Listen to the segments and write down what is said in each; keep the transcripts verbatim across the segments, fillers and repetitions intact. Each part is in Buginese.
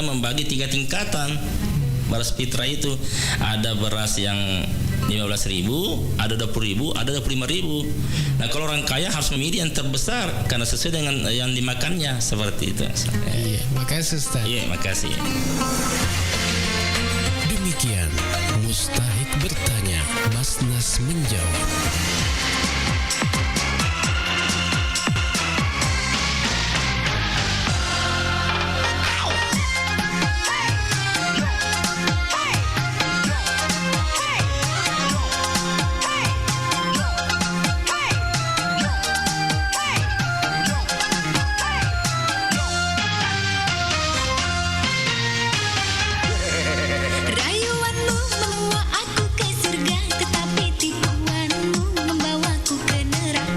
membagi tiga tingkatan. Beras fitrah itu ada beras yang lima belas ribu, ada dua puluh ribu, ada dua puluh lima ribu. Nah, kalau orang kaya harus memilih yang terbesar karena sesuai dengan yang dimakannya, seperti itu. Iya, makasih, Ustaz. Iya, makasih. Demikian Mustahik Bertanya, Basnas Menjawab. Rayuanmu membawa aku ke surga, tetapi tipuanmu membawaku ke neraka.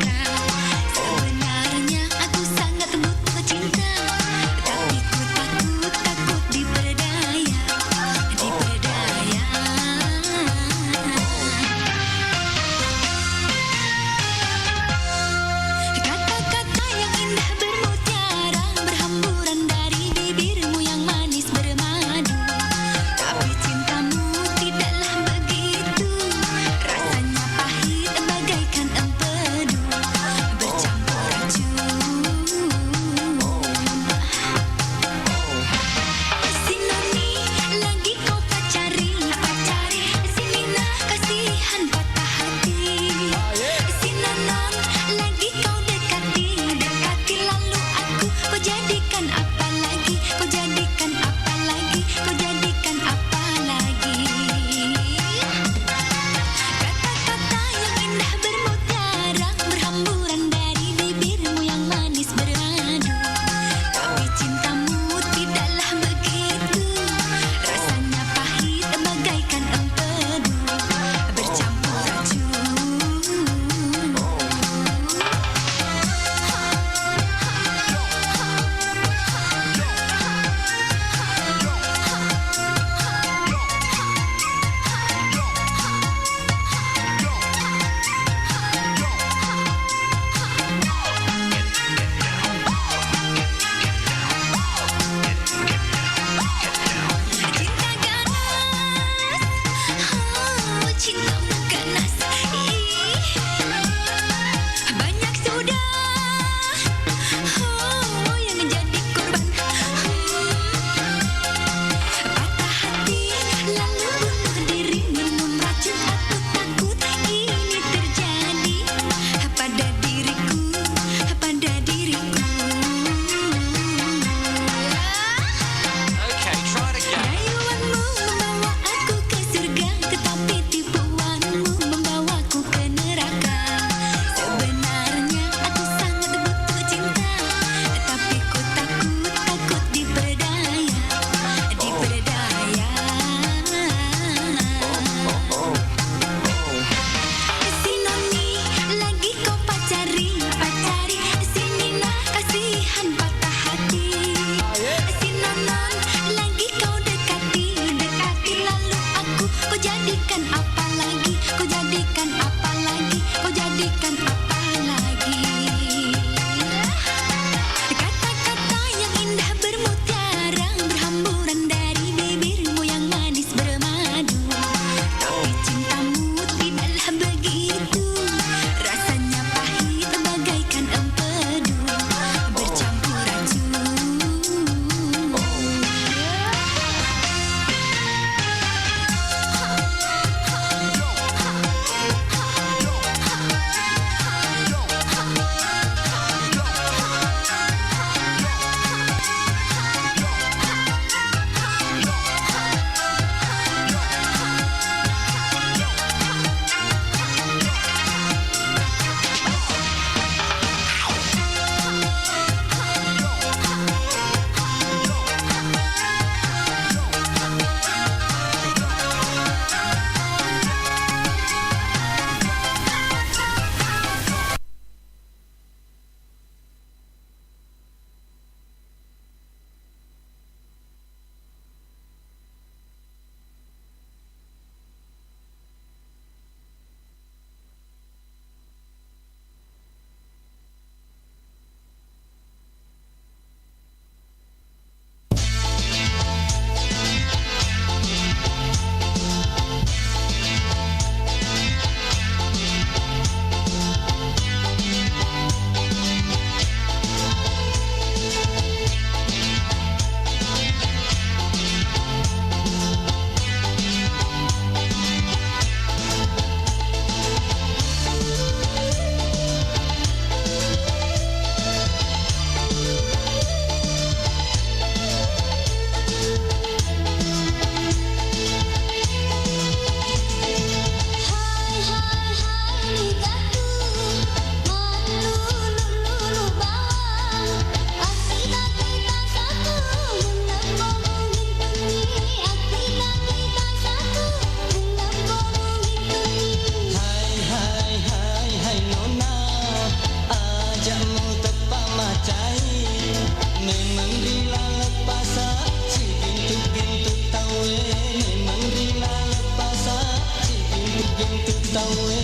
Tauwe.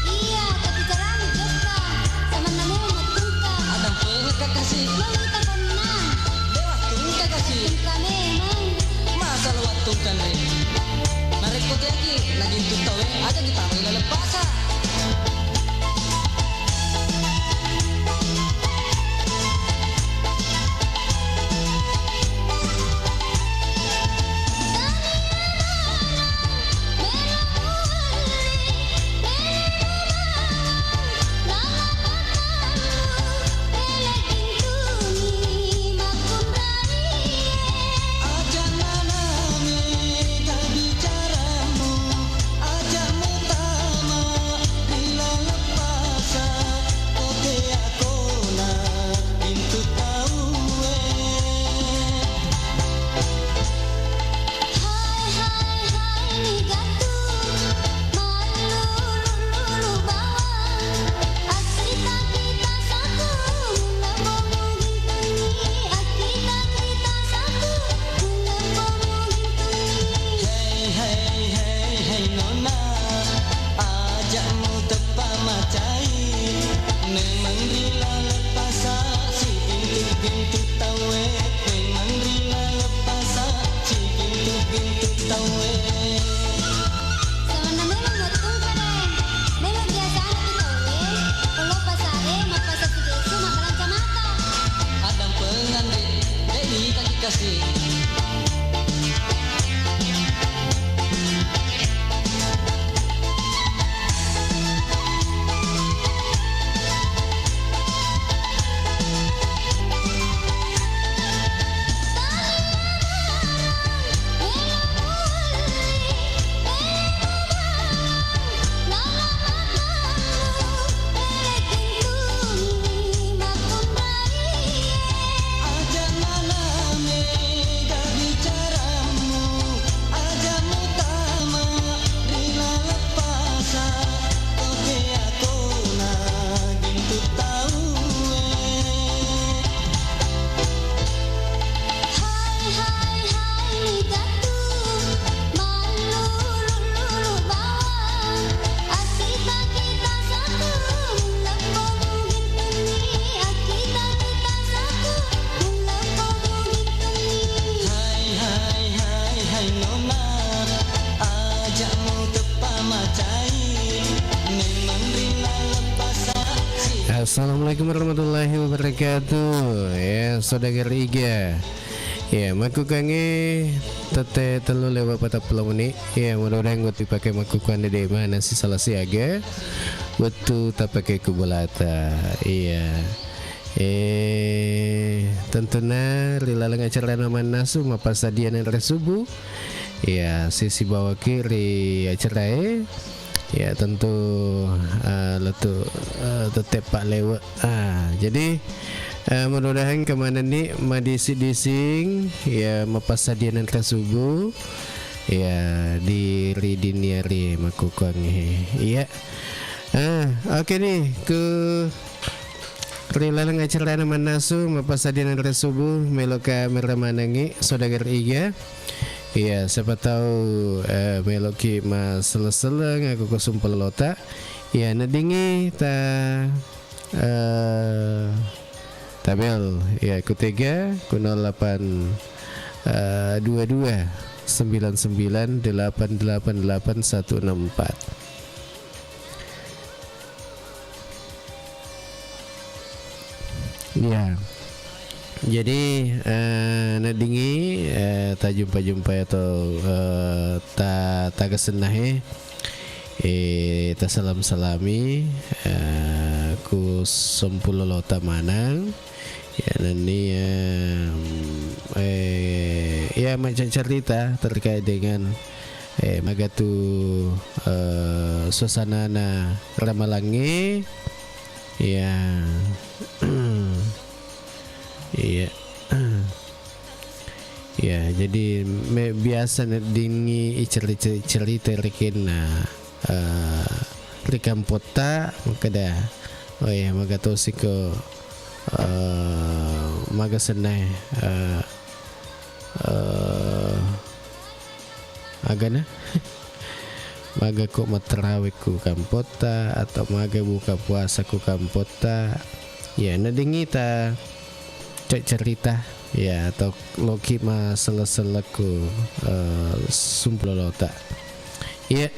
Iya, tapi carana jokka. Samanna memang wettungka. Addampengekka kasi. Magi takonna? De' wettungka kasi. Wettungka memang. Masa lo wettungka, Nre? Narekko teaki, nagintu tauwe, aja ditamai laleng pasa. Aja' manami ga bicaramu, aja' mutama ri laleng pasa, kote akona pintu tauwe. Hai, hai, hai, niga tu mallulu-lulu bawang. Accarita-carita saku, mullako mugintungi. Accarita-carita saku, mullako mugintungi. Hei, hei, hei, hei, nona, aja' muteppa macai. Memang ri laleng pasa, sipintu-pintu tauwe. Memang ri laleng pasa, sipintu-pintu tauwe. Samanna memang wettungka, Nre. Memang biasana tu tauwe, ko lao pasae, mappasa sigesu, mabbalanca mata. Addampengenni, de' nikaki kasi. Aja' manami ga bicaramu, aja' mutama ri laleng pasa, kote akona gintu tauwe. Hai, hai, hai, niga tu mallulu-lulu bawang. Akkita-kita saku, mullako mugintungi. Akkita-kita saku, mullako mugintungi. Hai, hai, hai, hai, nona, aja' muteppa macai. Memang ri laleng pasa. Assalamualaikum warahmatullahi wabarakatuh. Ya, saudara Iga. Ya, makkukangnge tette tellu lewat patappulo menit. Ya, mudah-mudahan engka ipake makkukkuanna de' maneng sisala siaga wettu tappake ku bolata. Iya. Eh, tentunna ri laleng acarana mannasu mappasadiana ri subuh. Iya, sisibawaki ri acarae. Ya, tentu, eh, lettu, eh, tette pallewe. Ah, jadi, eh, mudah-mudahan engka manenni madising-dising, ya, mappasadiana ri subuh, ya, di ri dini hari makkukkuangnge. Iya. Ah, oke nih, ku ri laleng acarana mannasu, mappasadiana ri subuh, meloka mera manengngi, saudara Iga. Iya, siapa tahu, eh, meloki masselleng-selleng, akko ko sumpellota. Iya, neddingngi ta Eh, tabel, ya, ku tega, ku nol delapan, eh, dua dua sembilan sembilan delapan delapan delapan satu enam empat. Ya. Jadi, eh, neddingngi, eh, tajumpa-jumpai atau, eh, ta-, taga sennahe. Eh, tasalam-salami, eh, ku sempulolota maneng. Ya, nennia, eh, ya, maccarita terkait dengan, eh, maga tu, eh, suasanana ramalangnge. Ya. Iya. Ya, jadi me-, biasa neddingngi icerita-, cerita rekenna, eh, ri kampotta, makkeda, "Oh iya, maga tosi ko, eh, maga senna, eh, eh, agana?" maga ko mattarawe ku kampotta atau maga buka puasa ku kampotta. Ya, nadengita cek cerita, ya, atau loki ma sele-seleku, eh, sumpulolota. Iya.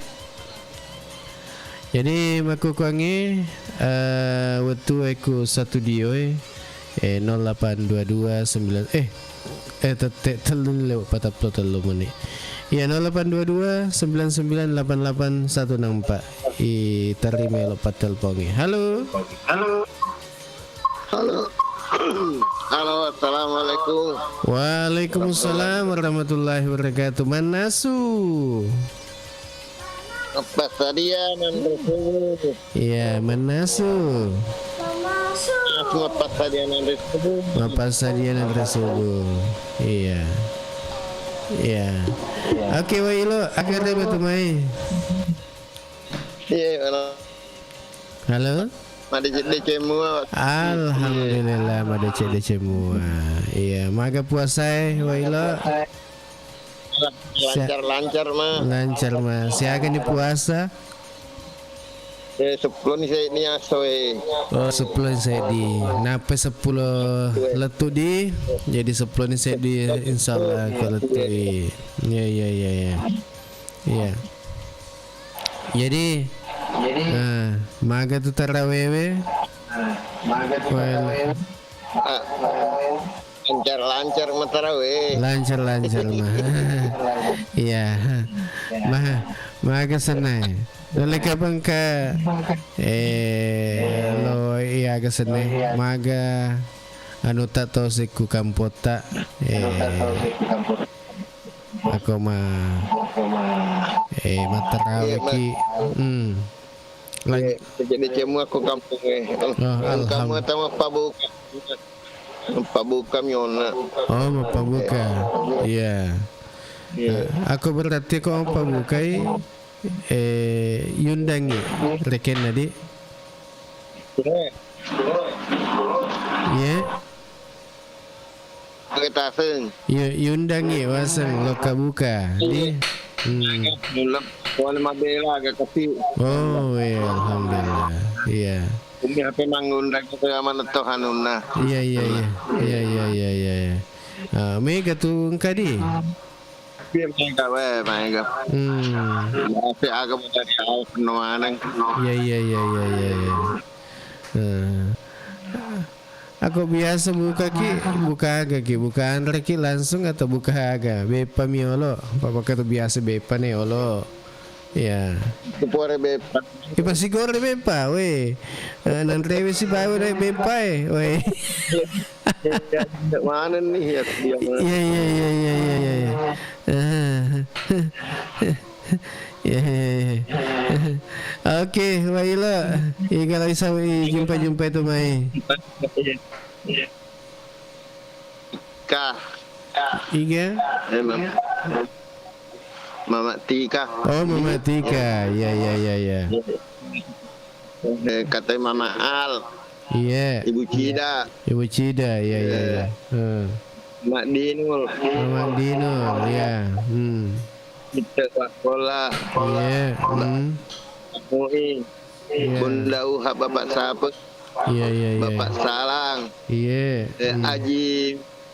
Jadi, makkukuangnge, eh, wettu e ku studio e, eh, nol delapan dua dua sembilan, eh, eh, tette tellu ni lewat patappulo tellu menit. Iya, nol delapan dua dua sembilan sembilan delapan delapan satu enam empat. I terima lo pattelpongi. Halo. Halo. Halo, assalamualaikum. Waalaikumsalam warahmatullahi wabarakatuh. Mannasu. Apa sadia nanre subuh? Iya, mannasu. Aku apa sadia nanre subuh? Apa sadia nanre subuh? Iya. Iya. Oke, Wa Ilo, akhirnya betul mai. Iya, mana? Halo? Madeceng-deceng mua. Alhamdulillah, madeceng-deceng mua. Iya, maga puasae, Wa Ilo? Lancar-lancar, Ma. Lancar, Ma. Siaga ni puasa? Eh, seppulo ni seddi aso e. Oh, seppulo ni seddi. Nappa seppulo lettu di. Jadi seppulo ni seddi, insyaallah ko lettu i. Iya, iya, iya, iya. Iya. Jadi, eh, maga tu tarawewe? Ah, lancar-lancar matarawe. Lancar-lancar, Ma. Iya. Ma, maga senai. Naleka bengka, eh, lo iya ga senai. Maga anu ta to sekku kampotta. Eh. Ako ma, eh, matarawe ki. Hmm. Lang- Eh, jadi cemu aku kampung e. Oh, engka alham- mua tama pabuka. Pabuka miona. Oh, mappabuka. Iya. Iya. Eh, ako berarti ko mappabukai, eh, yundangi rekenna di. Iya. Iya. Pakai taseng. Yu-, yundangi waseng lokka buka di. Hmm. Mulle wale mabela aga kasi. Oh, iya, alhamdulillah. Iya. Umi H P mangundang ke mana toh anunna. Iya, iya, iya. Iya, iya, iya, iya, iya. Ah, mega tu engka di. Iya, mega, weh, mega. Hmm. Masih aga mau dari awal penuh maneng. Iya, iya, iya, iya, iya, iya. Eh. Ako biasa buka ki, buka aga ki, buka anre ki langsung atau buka aga? Beppa mi olo, apa tu biasa beppa ni olo. Iya. Kupore beppa. Ipa sigore beppa, we. Eh, nanrewe si bawa naik beppa e, we. Iya, iya, iya. Mana nih ya? Iya, mana? Iya, iya, iya, iya, iya, iya. Eh. Iya, iya, iya. Oke, Wa Ilo. Iga lagi sama i jumpa-jumpa tu mai. Ka. Iga? Eh, Mam-, Mama Tika. Oh, Mama Tika. Iya, iya, iya, iya. Eh, katai Mama Al. Iya. Ibu Cida. Ibu Cida, iya, iya, iya. Eh. Hmm. Mak Dinul. Mama Dinul, iya. Hmm. Mister Wakola. Iya, hmm. Mui. Iya. Bunda Uha, Bapak Sape. Iya, iya, iya, Bapak iya. Salang. Iya. Eh, hmm. Aji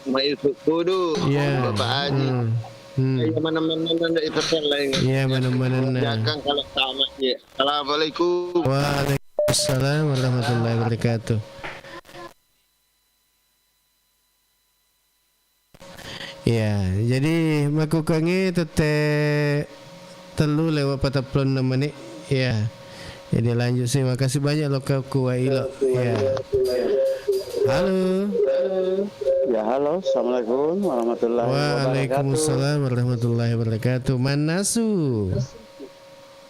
Mayusuf Kudu. Iya. Bapak Aji. Hmm. Hmm. Iya, mana-mana ndak itu kan lain. Iya, mana-mana. Jangan kalau sama, ya. Assalamualaikum. Waalaikumsalam warahmatullahi wabarakatuh. Iya, jadi makkukuangnge tette tellu lewat patappulo enneng menit. Iya. Jadi lanjut sih, makasih banyak lo ke Wa Ilo. Iya. Halo. Ya, halo. Assalamualaikum warahmatullahi wabarakatuh. Waalaikumsalam warahmatullahi wabarakatuh. Mannasu.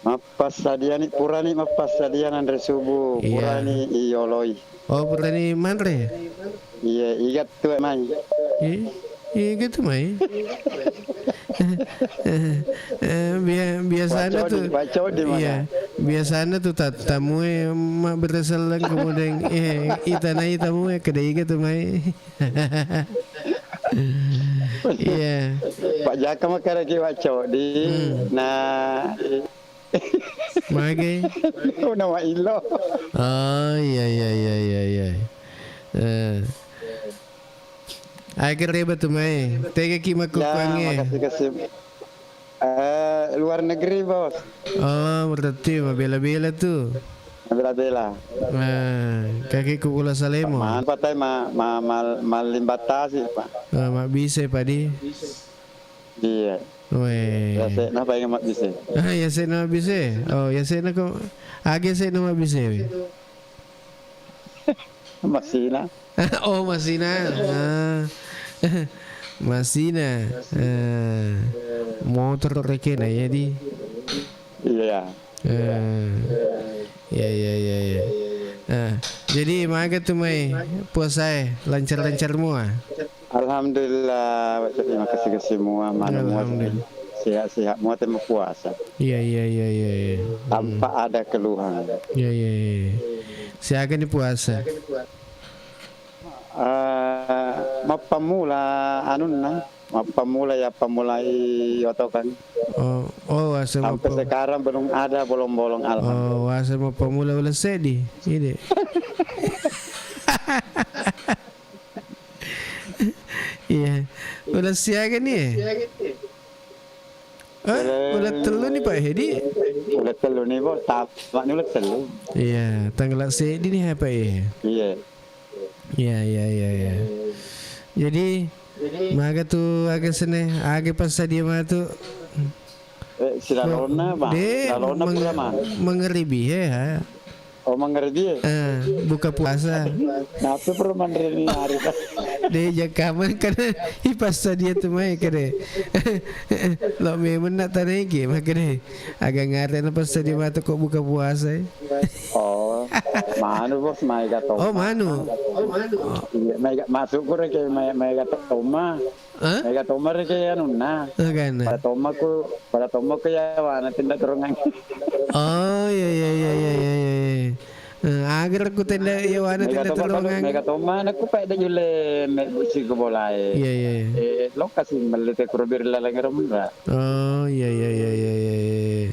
Mappassadiani, purani mappassadian anre subuh, iya. Purani iyoloi. Oh, purani manre? Iya, iga tu mai. I-, iga tu mai. Eh, bia-, biasana tu, Wacodi, wacodi mana? Iya, biasana tu tat-, tamu e ma berseleng kemudian, eh, itanai tamu e keda iga tu mai. Iya. Pak Jaka makkeda ki Wa Codi. Hmm. Nah, Mage? Una wa ilo. Oh, iya, iya, iya, iya, iya. Eh. Aga reba tu mai. Tega ki makkukuangnge? Ya, makasih, kasih. Eh, luar negeri, Bos. Oh, berarti mabela-bela tu. Mabela-bela. Nah, kaki ku Kula Salemo. Maan patai ma, ma, mal, mallimbatasi, Pak. Oh, mabbise padi. Iya. Weh. Yase, napa yang mabbise? Ah, yase na mabbise. Oh, yase na ko. Age se na mabbise we. Masina. Oh, masina. Ah. Masina. Ah. Motor rekena ya di. Iya. Ah. Ya, ya, ya, ya. Ah. Jadi maga tu mai puasae lancar-lancar mua. Alhamdulillah, terima kasih ke semua. Mana mua Alhamdulillah. Sehat-sehat mua tema puasa. Iya, iya, iya, iya, iya. Tanpa ada keluhan. Iya, iya, iya, iya. Siaga ni puasa? Eh, mappamula anunna, mappamula ya pamulai otokan. Oh, oh, wasa Sampai mappa- sekarang belum ada bolong-bolong, alhamdulillah. Oh, wasa mappamula uleng seddi. Ini. Iya. Uleng siaga ni, eh? Eh, uleng tellu ni, Pak Hedi? Uleng tellu ni, Bos. Tamat ni uleng tellu. Iya, tanggal seddi ni, Pak, eh? Iya. Iya, iya, iya, iya. Jadi, maga tu aga sene, aga passadia matu? Eh, silalonna, Bang. De, silalonna meng-, pura, Bang. Mengeribi, he, ha? Oh, mengeribi, ya? Eh, buka puasa. Napa pura manreni hari, Bang? De, jakka makkeda, ipassadia tu mai kede. Lo memang nak tanai ke, makkeda. Aga ngare na passadia matu ko buka puasa, eh? Oh, manu, Bos, maega tomma. Oh, manu. Iya, maega, masuk ku reke, mae-, maega tomma. Hah? Maega tomma reke anunna. Agana. Pada tomma ku, pada tomma ku yawana tinda turungang. Oh, iya, iya, iya. Eh, aga rekku tenda yawana tinda turungang. Maega tomma, naku paeda jule me busi ku bolae. Iya, iya, iya. Eh, lokasi melli te kurubir laleng romra. Oh, iya, iya, iya.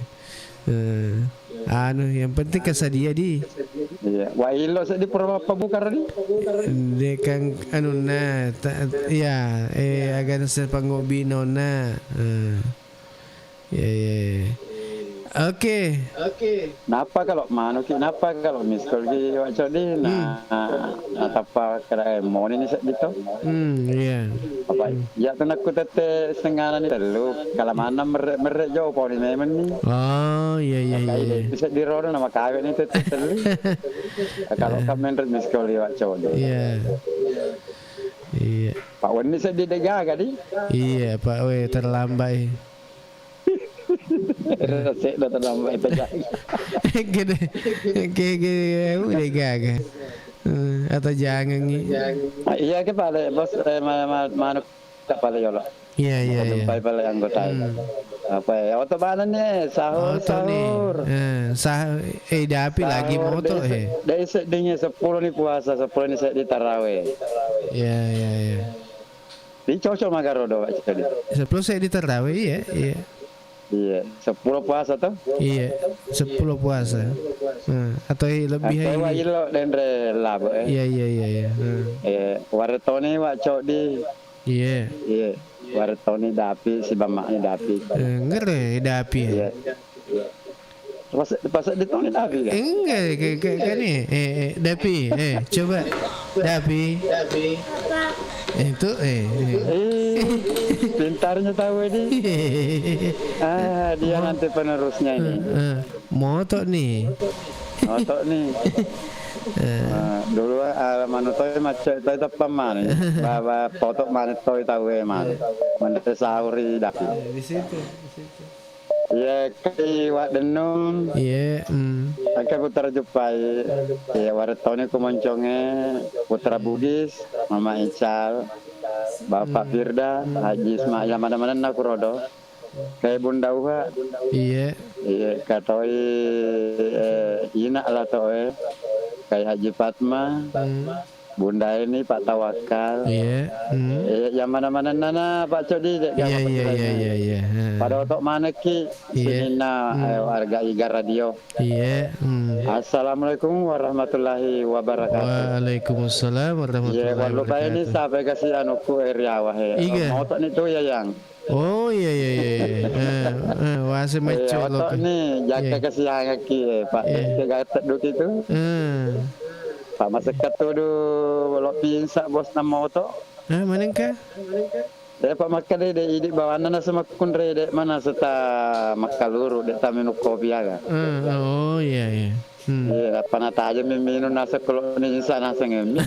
Eh, anu, yang penting kesadia di. Iya, wa ilo seddi pura mappabuka ro di. De kan anunna, ta-, iya, eh, agana sepanggobi nonna. Eh. Iya, iya, iya. Oke. Napa kalau manuki, napa kalau miss call ki, Wak Codi? Nah, nah, tappa kira, eh, moni ni seddi to. Hmm, iya. Apa, iya tu nakku tette setengah ni tellu. Kalau mana merre-merre jauh poni memang ni. Oh, iya, iya, iya, iya. Bisa di roda nama kawin itu tellu. Kalau kamu menurut miss call, Wak Codi. Iya. Iya. Pak Wenni seddi de gaga di. Iya, Pak, we terlambat, eh. Sedda terlambat itu, Cak. Gede, gede, gede, udah gaga. Eh, atau jangan, gitu. Ah, iya ke pale, Bos, eh, ma-, ma-, manuk tak pale yolo. Iya, iya, iya. Jumpai pale anggota. Hmm. Apa ya? Oto bana nih, sahur, oto nih. Sahur. Eh, sah-, eh, dapi lagi sahur, moto, deh, eh. Deh, seddinya sepuluh nih puasa, sepuluh nih saya di taraweh. Iya, iya, iya. Jadi cocok maga rodo, Pak Codi. Sepuluh saya di taraweh, iya, iya. Iya, sepuluh puasa toh? Iya, sepuluh puasa. Nah, atau i-, lebih. Atau hari ini. Ilo denre labo, eh. Iya, iya, iya, iya. Hmm. Eh, waretoni, Wak Codi. Iya. Iya, waretoni dapi, si bammaknya dapi. Eh, ngere dapi, ya? Iya. Pas, pas ditoni Dapi, kan? Enggak, ke, ke, ke ni. Eh, eh, Dapi, eh, coba. Dapi. Eh, itu, eh, eh. Eh, pintarnya tahu ini. Ah, dia nanti penerusnya ini. Eh, eh. Moto ni. Moto ni. Eh. Ah, dulu, ah, manu toi macet toi teppang manu. Ba, ba, foto manu toi tahu, eh, manu. Manu sauri Dapi. Eh, di situ, di situ. Iya, kai Wak Dennum. Iya, mm. Engka putra juppai. Iya, warettoni ku monconge putra Bugis, Mama Ical, Bapak Firda, Haji Ismail, mana-manenna kurodo. Kai Bunda Uha. Iya. Iya, katoi, eh, ina lah toe. Kai Haji Fatma. Mm. Bunda Eni, Pak Tawakal. Iya. Hmm. Eh, yang mana-mana nana Pak Codi, dek. Iya, iya, iya, iya, iya. Heeh. Pada otok manekki. Iya. Sininna, hmm, eh, warga Iga Radio. Iya. Hmm. Assalamualaikum warahmatullahi wabarakatuh. Waalaikumsalam warahmatullahi wabarakatuh. Iya, wallahi ini sampai kasih anakku eri awah, eh. Iga. Mau otok ni tu ya, Yang. Oh, iya, iya, iya, iya. Eh, eh, wase. Iya, macet otok loke. Ni, jaka. Iya. Kasiangaki, eh, Pak. Iya. Kegak teduk itu. Eh. Pak masekka tudu lo pinsa bos nama otok. Eh, manengka? Eh, Pak makkeda de idi bawanna nasa makkunrai de mana seta makkaluru de taminung kopi aga. Eh, oh, iya, iya. Hmm. Iya, apa natajami minung nasa kelo ni insa nasa ngemi.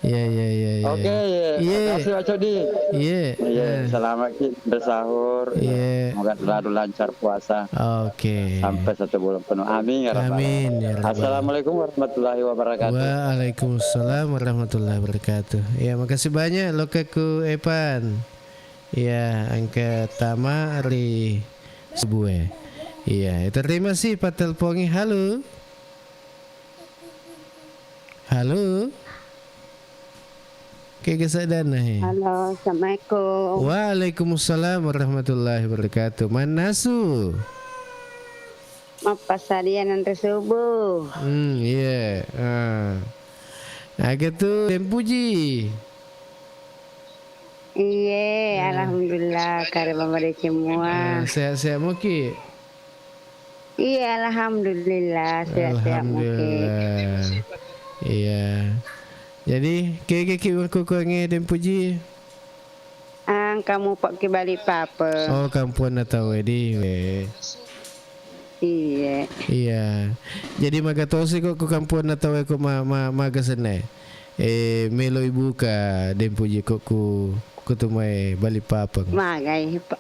Iya, iya, iya, iya. Oke, iya. Iya. Makasih, Pak Codi. Iya. Iya, eh, selamat ki bersahur. Iya. Semoga selalu lancar puasa. Oke. Sampai satu bulan penuh. Amin ya rabbal alamin. Amin ya rabbal alamin. Assalamualaikum warahmatullahi wabarakatuh. Waalaikumsalam warahmatullahi wabarakatuh. Ya, makasih banyak lokeku Epan. Ya, engka tama ri subuh e. Iya, terima kasih Pak telpongi. Halo. Halo. Kega sadana he? Halo, assalamualaikum. Waalaikumsalam warahmatullahi wabarakatuh. Mannasu? Mappassadia nanre subuh. Hmm, iya. Ah. Aga tu, Tempuji? Iye, ah, alhamdulillah, kare mabade semua. Ah, sehat-sehat muki? Iya, alhamdulillah, sehat-sehat muki. Alhamdulillah. Iya. Jadi, kege ki makkukuangnge, Tempuji? Engka mupa ki Balikpapan. Oh, kampuanna tau e di we. Iya. Iya. Jadi, maga tosi ko, ko kampuanna tau e ko ma-, ma-, maga senna e. Eh, melo ibuka, Tempuji, ko ku, ku tu mai Balikpapan. Magai, pa-,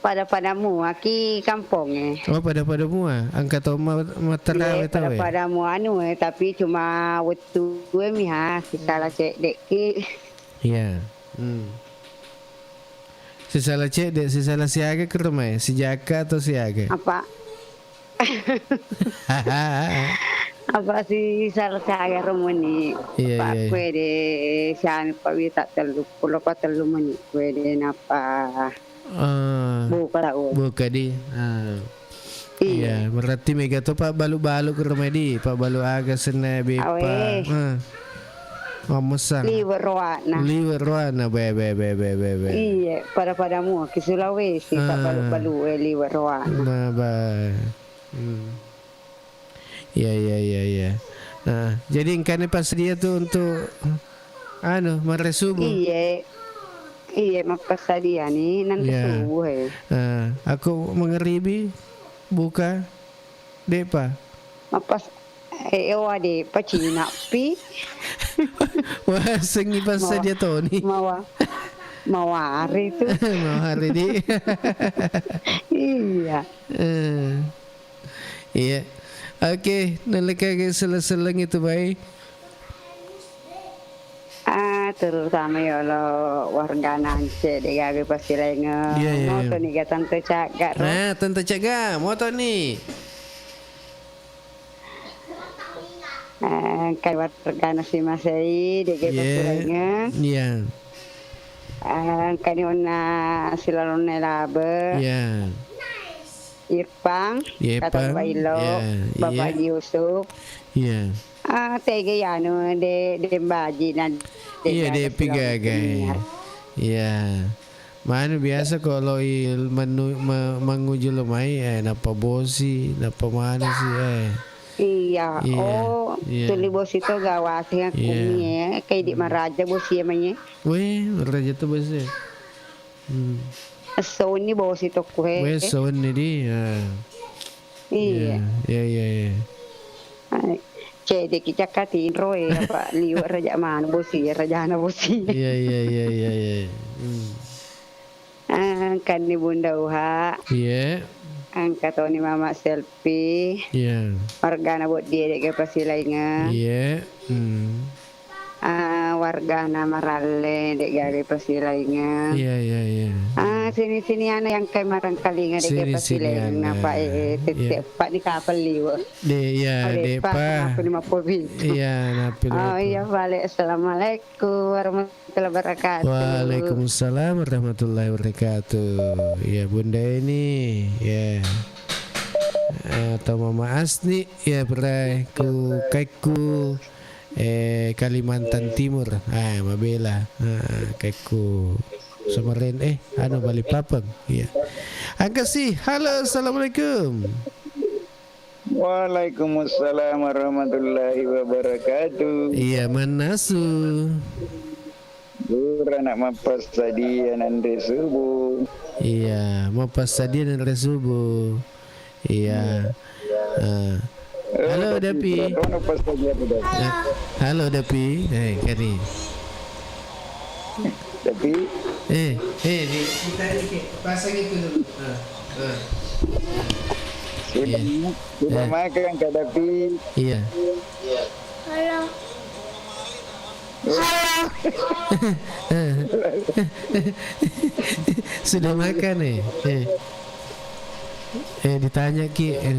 pada-pada mua ki kampongnge. Oh, pada-pada mua. Engka to ma-, matarawe. Iya, tau e. Pada-pada mua anu e, tapi cuma wettu e miha, sisala cedde ki. Iya. Hmm. Sisala cedde, sisala siaga kero mai, sijaka atau siaga? Apa? Apa sisala siaga romoni? Iya, apa iya. Kue de siami pa wita tellu pulo pa tellu meni kue de napa? Ah, buka tau. Buka di. Ah. Iya. Iya, berarti mega to pabbalu-balu ke rumah di, pabbalu aga senna beppa. Awe. Ah. Mammessang. Liwe roana. Liwe roana, be, be, be. Iya, pada-pada mua ki Sulawesi, ah, pabbalu-balu e liwe roana. Nah, ba. Hmm. Iya, iya, iya, iya. Nah, jadi engkana passadia tu untuk, anu, manre subuh. Iya. Iya, mappassadia ni, nanti, iya, subuh e. Ah, aku mangaribi buka, de'pa? Mappas-, eh, oh, de'pa, cinappi. Wah, sengi passadia toni. Mawa-, mawari tu. Mawari di. Iya. Eh. Iya. Oke, nalekage sele-seleng itu, baik. Ah, terutama yolo warga Nance de gaga pasilaingeng. Iya, iya, iya. Moto ni ga Tante Cagga ro. Nah, Tante Cagga, moto ni. Eh, engka warga Nasi Masei de gaga pasilaingeng. Iya. Eh, engka ni onna silalonna Labe. Iya. Irfan, iya, Irfan. Kata Bailo, iya, Bapak, iya. Haji Yusuf. Iya. Ah, tege anu, de, de mbaji na, de, iya, gaga de pigaga, iya. Iya. Manu biasa ko loi menu-, me-, manguju lo mai, eh, nappa bosi, nappa manu si, eh. Iya. Iya, oh, iya. Tuli bosi to gawasi, iya, kumi, eh, kayak di maraja bosi ya, mai. Weh, maraja to bosi. Hmm. Esso wenni bosi tokku he. Weh, esso wenni di, ya. Iya. Iya, iya, iya, iya. Ai, cedde ki cakka tinro e, apa liwe raja manu bosi, rajana bosi. Iya, iya, iya, iya, iya. Hmm. Engka ni Bunda Uha. Iya. Engka toni Mama Selfie. Iya. Wargana Boddi e de gaga pasilaingeng. Iya. Hmm. Ah, wargana Maralle, de gaga pasilaingeng. Iya, iya, iya. Ah, Sini-sini ana yang kai marangkalinga de Sini-sini kepa sileng ana. Napa, eh, tette Iya. Pak di kapal liwe. De, iya, Oh, de, depa. Pak, aku lima puluh pitu. Iya, napi Oh, lima puluh. Iya, balik. Assalamualaikum warahmatullahi wabarakatuh. Waalaikumsalam warahmatullahi wabarakatuh. Iya, Bunda Eni. Iya. Eh, atau Mama Asni, ya, berai ku kaikku, eh, Kalimantan Timur. Ah, mabela. Ah, kaikku Someren, eh, anu, Balikpapan. Iya. Angkasi, halo, assalamualaikum. Waalaikumsalam warahmatullahi wabarakatuh. Iya, mannasu. Pura nak mappassadia nanre subuh. Iya, mappassadia nanre subuh. Iya. Ah. Eh, Halo, Dapi, Dapi. Pura nak passadia tu, Dapi. Ah, halo, Dapi. Eh, kani. Dapi. Eh, eh, di, kita ini, pasang itu dulu. Ah, ah. Sudah, Iya. Sudah Eh. Makan, Kak Dapi? Iya. Halo. Halo. Sudah makan, eh? Eh. Eh, ditanya ki, eh.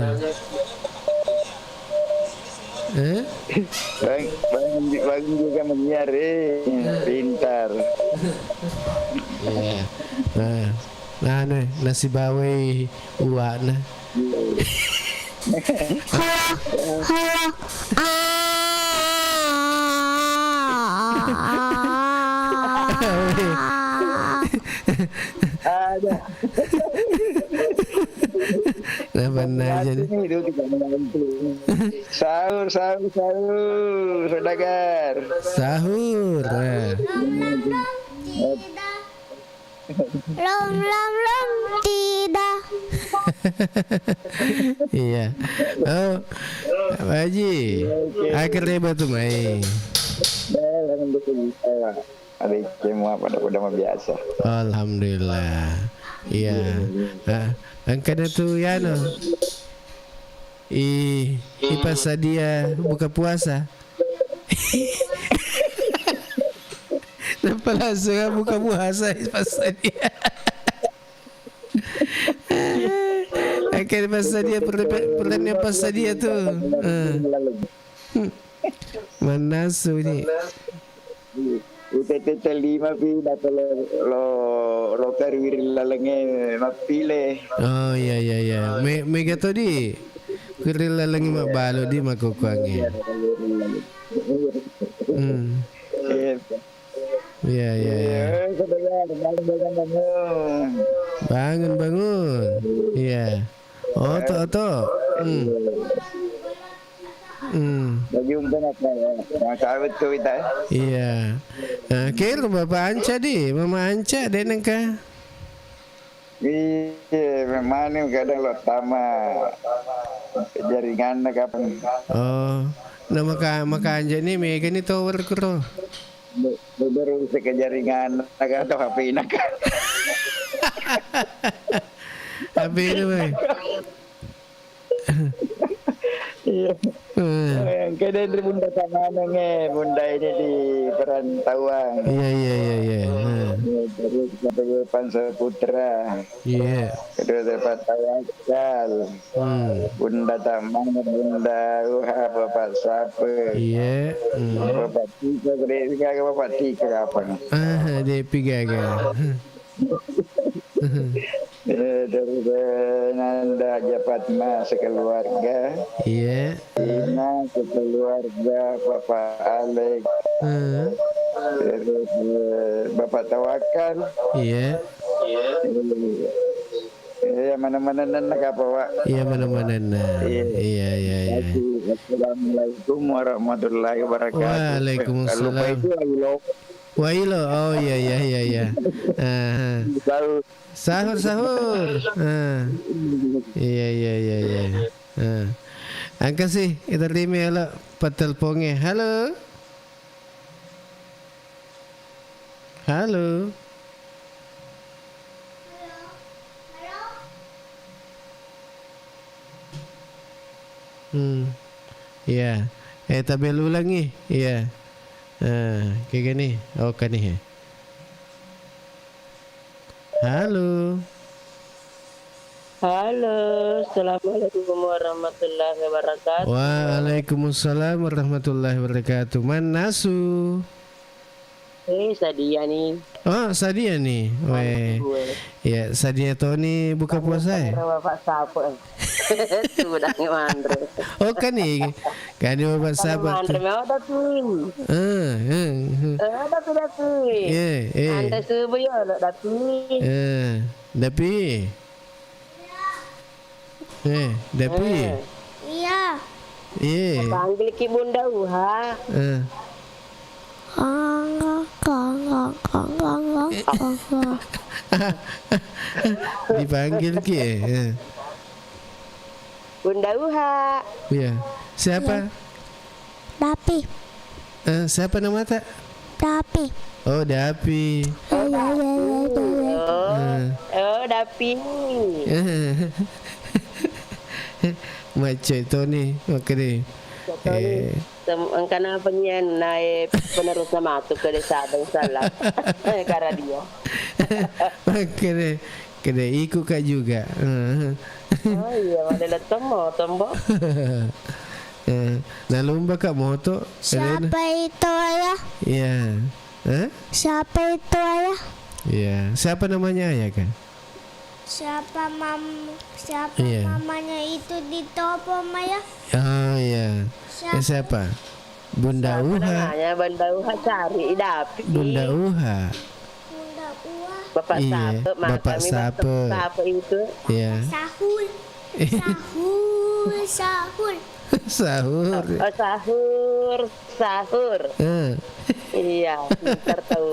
Eh? Bang, bang, bang juga menyiar, eh. Eh. Pintar. Iya. Nah, nah, anu, nasi bawai uwa'na. Halo, halo. Ah. Ada. Nah, benar aja nih. Ini dia tidak menantu. Sahur, sahur, sahur, saudagar. Sahur, eh. Long, long, long, tidak. Iya. Oh, Pak Haji, Oke. Akhirnya batu mai. Ya, alhamdulillah. Ada semua pada, pada biasa. Alhamdulillah. Iya. Ah, angkana tu ya no. I, ipassadia buka puasa. Nappa langsung buka puasa, ipassadia. Oke, passadia, perlu, perlu passadia tu. Eh. Hmm. Mannasu ni. Ute-, tette lima pi, dapat lo, lo, lo kari wiring lalengnya mappile. Oh, iya, iya, iya. Me-, mega to di. Wiring lalengnya mabbalu di makukuangi. Hmm. Iya. Iya, iya, iya. Iya, saudagar, bangun, bangun, bangun. Bangun, bangun. Iya. Oto, oto. Hmm. Hmm. Bajumpa nak, ya. Nah, sawit tu kita. Iya. Nah, kira Bapak Anca di, Mama Anca, dek nengka. Iya, memang kadang lo tama jaringan kapan. Oh, nah, maka, maka Anca ni mega ni tower kuro. Be-, baru bisa ke jaringan, atau H P nak. H P ini, Bang. Iya. Eh. Eh, engka denri Bunda Tamaneng, eh, Bunda ini di perantauan. Iya, iya, iya, iya. Eh. Iya, terus sampai Pansa Putra. Iya. Kedua tempat Tawakal. Hmm. Bunda Tamaneng, Bunda Uha, Bapak Sape. Iya. Hmm. Bapak Tika, Bapak Tika kapan? Ah, dia pi gaga. Eh, dari Nanda Haja Fatma sekeluarga. Iya. Ina sekeluarga, Bapak Alex. Heeh. Terus, eh, Bapak Tawakal. Iya. Iya, mana-mana nana kapa, Wak? Iya, mana-mana nana. Iya. Iya, iya, iya. Assalamualaikum warahmatullahi wabarakatuh. Waalaikumsalam. Eh, lupa itu, ayo, lo. Wailo, oh iya, iya, iya, iya. Aha. Sahur. Sahur, sahur. Ah. Iya, iya, iya, iya. Ah. Angka sih, kita rime lo patelponge. Halo? Halo? Hmm. Iya. Eh, tabel ulangi. Iya. Ah, kayak gini. Oh, kan nih. Halo. Halo, assalamualaikum warahmatullahi wabarakatuh. Waalaikumsalam warahmatullahi wabarakatuh. Mannasu? Eh, sadia ni. Oh, sadia ni. Weh. Gue. Ya, sadia toni buka puasa ya? Bapak Sapo. Sudah ni manre. Oh, kan ni. Kan ni Bapak Sapo. Manre mau tapi. Eh, eh, eh. Eh, tapi, tapi. Eh, eh. Anda subuh ya, lo tapi. Eh, tapi. Eh, Dapi. Eh. Iya. Iya. Panggil ki Bunda Uha. Eh. Dipanggil ki, eh. Eh. Bunda Uha. Iya. Siapa? Iya. Dapi. Eh, siapa namata? Dapi. Oh, Dapi. Iya, iya, iya, iya, iya. Oh, eh. Oh, Dapi. Macet Toni, oke deh. Ya, Toni. Eh. Tem-, engkana penyian nae penerusna masuk ke desa, bang, salah. Ke radio. Oke deh. Kede iku ka juga. Eh. Oh iya, male letto moto, Mbok. Eh, nalumba ka moto, Elena. Siapa itu, Ayah? Iya. Eh? Siapa itu, Ayah? Iya. Siapa namanya Ayah, Kak? Siapa mam-, siapa Iya. mamanya itu di Topo, Maya? Oh, iya. Siapa? Eh, siapa? Bunda Siapa Uha. Namanya? Bunda Uha cari, Dapi. Bunda Uha. Bunda Uha. Bapak Iya, Sape, Bapak makanya Sape. Bapak Sape itu. Iya. Sahur. Sahur, sahur. Sahur. Oh, sahur, sahur. Eh. Iya, pintar tahu.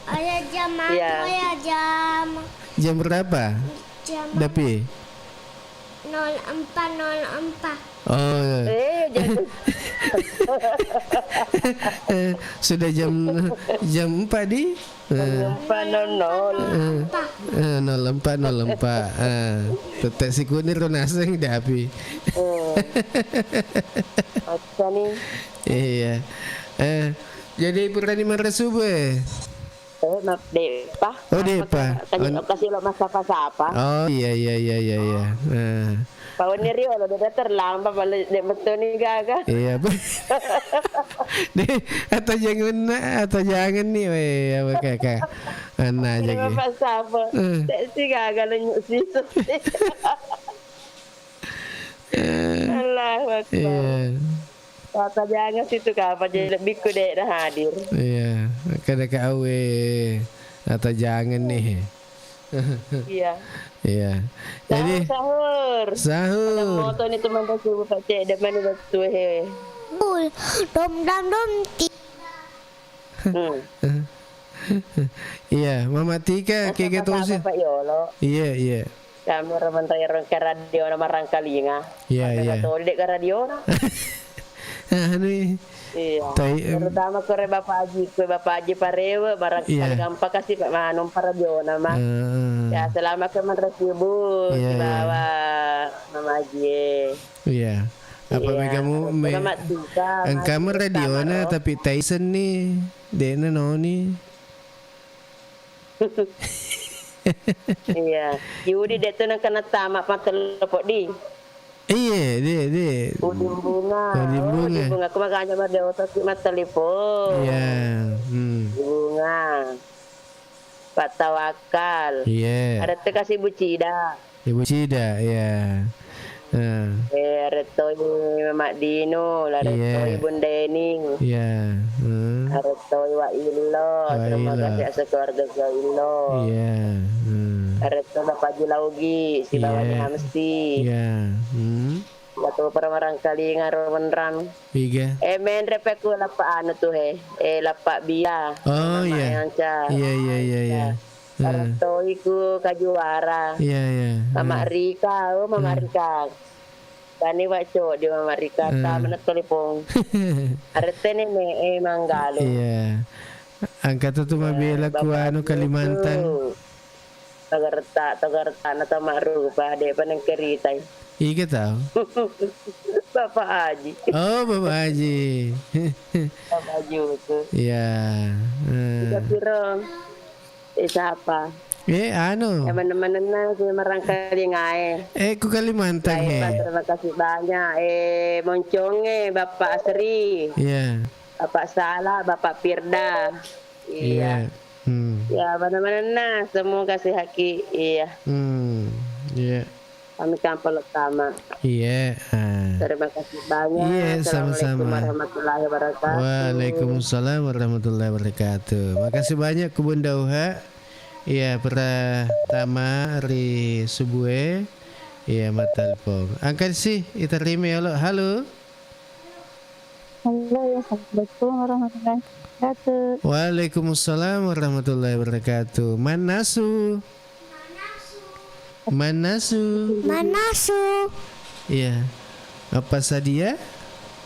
Ayah, jam anu, Iya. Ayah, jam Jam berapa? Jam Dapi? nol empat nol empat. Oh, iya. Eh, jadi Eh, sudah jam, jam empat di? Eh. Jam empat nol nol. Eh, eh, nol empat nol empat. Eh, tette sikuniro naseng Dapi. Eh. Macca ni. Iya. Eh, jadi purani marasubu, eh? Eh, ma-, de'pa. Oh, de'pa. Kasi, kasi lo massapa-sapa. Oh, iya, iya, iya, iya, iya. Eh. Pawenni riolo, de' terlambat, malah de' mettoni gaga. Iya, be-, de', atau jangan, atau jangan ni, weh, apa kakak? Anna aja ki. Massapa. Eh. De' si gaga lenyuk sisu. Eh. Allahu Akbar. Iya. Tata jangan situ kapang, jadi lebih ku de' na hadir. Iya, kada ka awe. Tata jangan nih. Iya. Iya. Jadi, sahur, sahur. Sahur. Ada moto ni teman-teman, Pak Cek, demen betul, he. Bul, dom dam dom ti. Hmm. Iya, Mama Tika, keke tosi. Pak Yolo. Iya, iya. Kami orang menrayang ke radio na marangkalinga. Iya, iya. Toli de' ke radio na. Anu, iya. Tai, em, terutama kore Bapak Haji, kue Bapak Haji Parewe, barangkali Iya. gampang kasih Pak Manum Paradiona mah. Heeh. Ya, selamat ke Manresibu, Iya, iya. Sibawa Mama Haji. Iya. Apa Iya. mega mu-, me-, Selamat juga, engka Mas, mu radiona, selamat, oh. Tapi taisenni, de'na noni. Iya. Yudi de' tu nengka nattama matteleppo di. Iya, de', de'. Udin Bunga. Udin Oh, Bunga. Udin Bunga. Aku makanya mah de' otak matteleppo. Iya. Hmm. Bunga. Pak Tawakal. Iya. Ada tu kasih Bucida. Ibu Cida, iya. Nah. Eh, rettoi Mama Dino, la rettoi Iya. Bunda Eni. Iya. Hmm. Rettoi Wa Illo, Wa terima Illo. Kasih atas keluarga Wa Illo. Iya. Hmm. Retto Bapak Haji Laugi, sibawa Iya. Ni Hamsi. Iya. Hmm. Dato Paramarangkalinga ro Wenran. Iga. Eh, menre pe ku lappa anu tu he. Eh, lappa Bia. Oh, Mama iya. Yanca. Iya, iya, iya, iya. Iya. Eh. Artoi ku Kajuara. Iya, iya. Mama Eh. Rika, oh, Mama Eh. Rika. Tani wa codi Mama Rika, Eh. ta mana telepon. Arete nene, eh, Manggalo. Iya. Angkata tu mabela Eh, ku Bapak anu Haji Kalimantan. Yusuf. Togarta, togarta na tama rupa, de' pa nengkeritai. Iga tau? Bapak Haji. Oh, Bapak Haji. Bapak Haji Yusuf. Iya. Eh. Tiga piro? Eh, siapa? Eh, anu. Ya, maneng-manenna si marangkalingae. Eh, ku Kalimantan, Baik, he. Pak, terima kasih banyak. Eh, Monconge, Bapak Asri. Iya. Bapak Sala, Bapak Firda. Iya. Iya. Hmm. Ya, maneng-manenna, semoga sehat ki. Iya. Hmm, iya. Kami kampung utama. Iya, ah. Terima kasih banyak. Iya, sama-sama. Assalamualaikum warahmatullahi wabarakatuh. Waalaikumsalam warahmatullahi wabarakatuh. Makasih banyak, Ku Bunda Uha. Iya, pertama ri subue. Iya, mattelepon. Angkat sih, iterima ya, lo. Halo. Halo, ya, assalamualaikum warahmatullahi wabarakatuh. Waalaikumsalam warahmatullahi wabarakatuh. Mannasu. Mannasu. Mannasu. Iya. Apa sadia?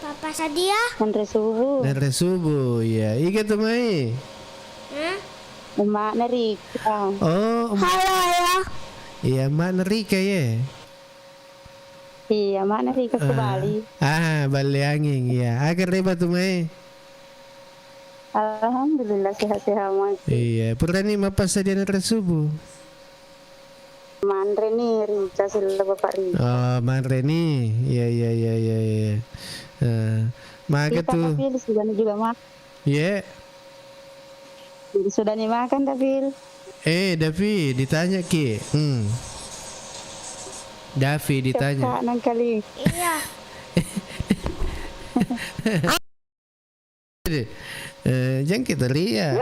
Papa sadia? Nanre subuh. Nanre subuh, iya. Iga tu mai? Hah? Emak Nerika. Oh, em- Halo, ya. Iya, Emak Nerika, ya. Iya, Emak Nerika ke Bali. Ah, Bale Anging, iya. Aga reba tu mai? Alhamdulillah, sehat-sehat, Mas. Iya, purani mappasadia nanre subuh? Manre ni, Rica, sila Bapak Rica. Oh, manre ni. Iya, iya, iya, iya, iya. Eh, maga Kita tu. Tapi sudah juga makan. Iya. Sudah ni makan, Dapil? Eh, Davi, ditanya ki. Hmm. Davi ditanya. Cekak nang kali. Iya. Eh, jangan kita ria.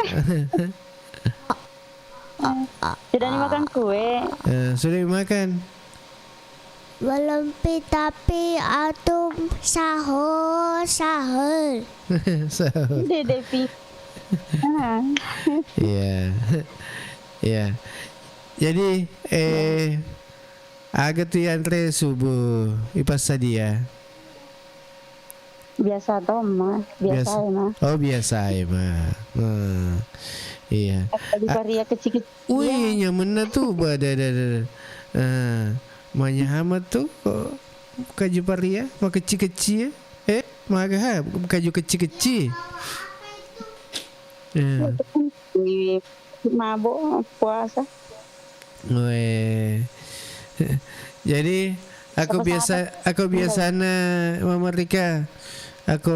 Sudah ni makan kue? Eh, sudah makan. Belum pi, tapi atum sahur, sahur. Sahur. Dede pi. Ah. Iya. Iya. Jadi, eh, aga tu yanre subuh ipassadia? Biasa to, Ma. Biasa, Biasa. Ma. Oh, biasa, Ma. Hmm. Iya. Lagi A-, paria kecil-kecil. Wih, iya. Nyamenna tu, ba, da, da, da. Ah, manyahama tu, kok kaju paria, makecil-kecil. Eh, maga ha, kaju kecil-kecil. Iya. Itu kan di mabuk puasa. Weh. Jadi, aku Sapa-sapa. biasa, aku biasana, Mama Rika, aku,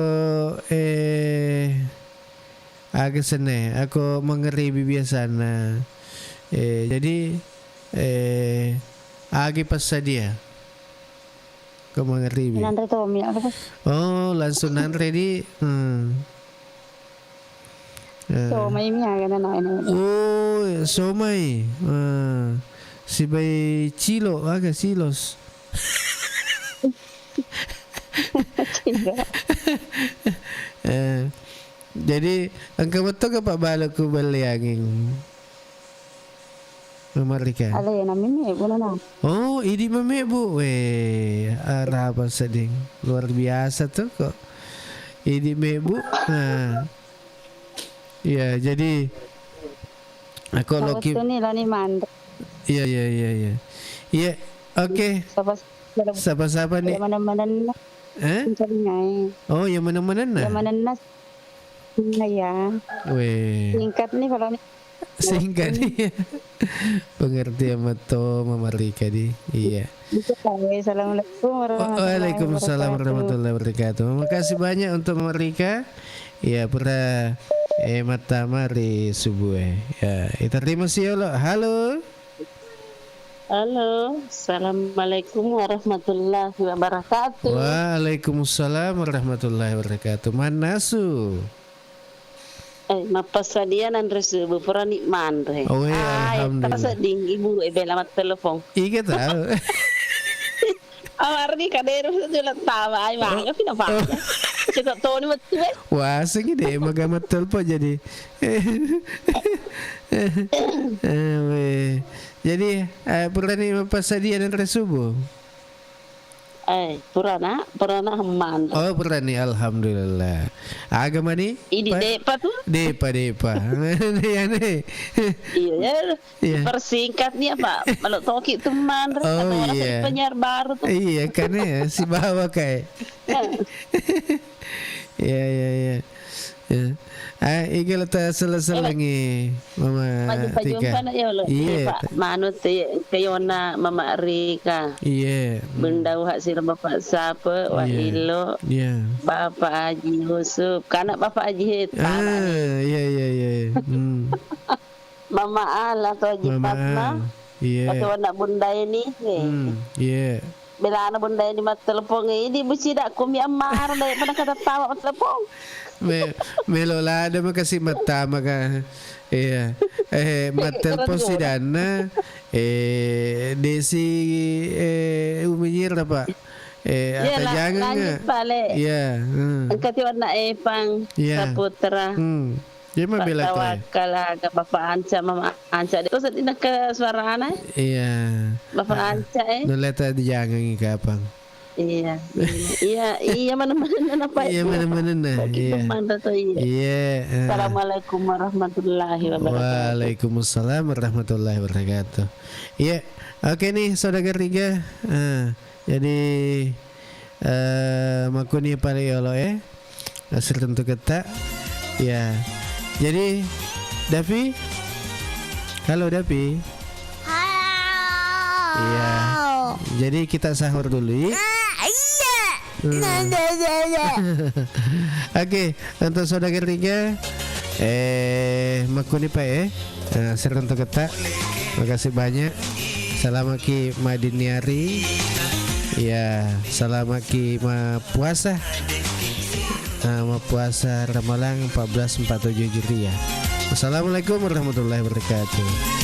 eh, aga senne, aku mangaribi biasana. Eh, jadi, eh, agi passadia. Ko mangaribi. Nanre tomi, aga? Oh, langsung nanre di. Hmm. Eh. Somai mi aga nana, nana. Oh, somai. Eh, sibai cilo, aga silos. Cilo. Eh, jadi engka metto ka pabbalu ku Bale Anging. Mamarika. Alena mi mebbu nana. Oh, idi mamebbu. Weh, arapa seding. Luar biasa tu kok. Idi mebbu. Nah. Iya, jadi aku loki. Ni lani manre. Iya, iya, iya, iya. Iya, oke. Sapa-sapa. Sapa-sapa ni? Yang mana-mana. Eh? Yang mana-mana. Oh, yang mana-mana. Yang mana-mana. Iya. Weh. Singkat nih kalau nih. Singkat nih. Pengertian metto Mama Rika di. Iya. Bisa, Kak. Assalamualaikum Wa-, warahmatullahi waalaikumsalam wabarakatuh. Warahmatullahi wabarakatuh. Makasih banyak untuk Mama Rika. Iya, pura, eh, mattama ri subue. Ya, ita terima sih, ya, lo. Halo. Halo, assalamualaikum warahmatullahi wabarakatuh. Waalaikumsalam warahmatullahi wabarakatuh. Mannasu. Eh, mappassadia nanre subuh, purani manre. Oh, iya, ai, alhamdulillah. Tasedding ibu e bela mattelepon. Iga tahu. Awarni kadero sejula tawa, ai, oh. Maga pina pa. Oh. Cekok toni wettu e. Wah, sengi de maga mattelepon jadi. Eh, weh. Jadi, eh, purani mappassadia nanre subuh? Eh, purana, purana hemmang. Oh, purani, alhamdulillah. Aga mani? Idi Pa-, depa tu? Depa, depa. Iya, nih. Iya, ya. Iya. Persingkat nih apa? Kalau toki teman, oh, iya. Penyiar baru tuh. Iya, kan ya, si bawa kayak. Iya, iya, iya. Ya. Ah, iga la ta sela-selangi, Mama Tika. Iya, Pak. Manu te kayona Mama Rika. Iya. Hmm. Benda uha sira Bapak Sape, Wa Ilo. Iya. Bapak Haji Yusuf. Kana Bapak Haji Heta. Ah, iya, iya, iya. Hmm. Mama Al atau Haji Fatma. Iya. Atau anak Bunda ini. Hmm, iya. Belana Bunda ini mattelepon, eh, idi bucida kumi ammaro dai pada kata tawa mattelepon. Me-, melo lada makasi mattama ka. Iya. Eh, mattelepon sidanna, eh, Desi, eh, Uminyir apa? Eh, iya, la-, atajangeng lanjut, Pak, Le. Iya, hmm. Engka ti warna Epang, iya. Saputra. Hmm. Iya, mabela to, eh. Tawakkal aga Bapak Anca, Mama Anca. De, kok sedih nak ke suara anak? Iya. Bapak Anca, eh. Noleta dijangangi kapang. Iya, iya, iya, iya, mana-mana na, Pak. Iya, mana-mana na, iya. Manra to, iya. Iya, eh. Assalamualaikum warahmatullahi wabarakatuh. Waalaikumsalam warahmatullahi wabarakatuh. Iya, oke nih, Saudara Riga. Eh, jadi, eh, makkuni pale yolo, eh. Asir tentu ketta. Ya. Jadi, Davi. Halo, Davi. Halo. Iya. Jadi, kita sahur dulu, ya. Ah, iya. Hmm. Nah, nah, nah, nah. Oke, untuk saudara ketiga, eh, makkuni, Pak, eh? Eh, asir tentu ketta. Makasih banyak. Salamaki madiniari. Ya, salamaki mapuasa. Ah, mapuasa Ramalang empat belas empat tujuh Hijriah. Wassalamualaikum warahmatullahi wabarakatuh.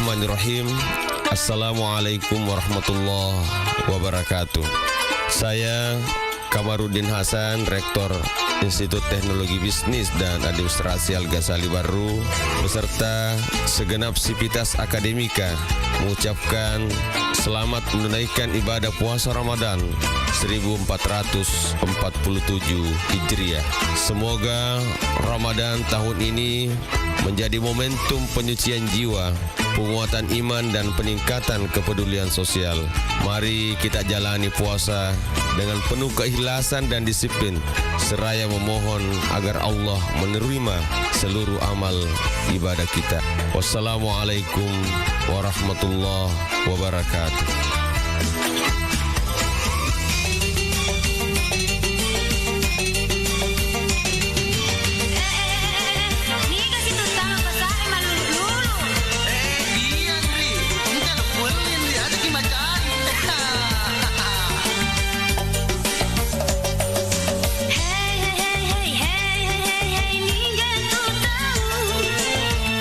Bismillahirrahmanirrahim. Assalamualaikum warahmatullahi wabarakatuh. Saya Kamaruddin Hasan, Rektor Institut Teknologi Bisnis dan Administrasi Al-Ghazali Barru, beserta segenap sivitas akademika, mengucapkan selamat menunaikan ibadah puasa Ramadan seribu empat ratus empat puluh tujuh Hijriah. Semoga Ramadan tahun ini menjadi momentum penyucian jiwa, penguatan iman, dan peningkatan kepedulian sosial. Mari kita jalani puasa dengan penuh keikhlasan dan disiplin, seraya memohon agar Allah menerima seluruh amal ibadah kita. Wassalamualaikum warahmatullahi wabarakatuh. Niga situttama pasae mallulu-lulu? Eh, iya, Nri. Engka kuwelli, Nri. Aja ki macai. Hei, hei, hei, hei, hei, hei, hei, hei, niga tu tau?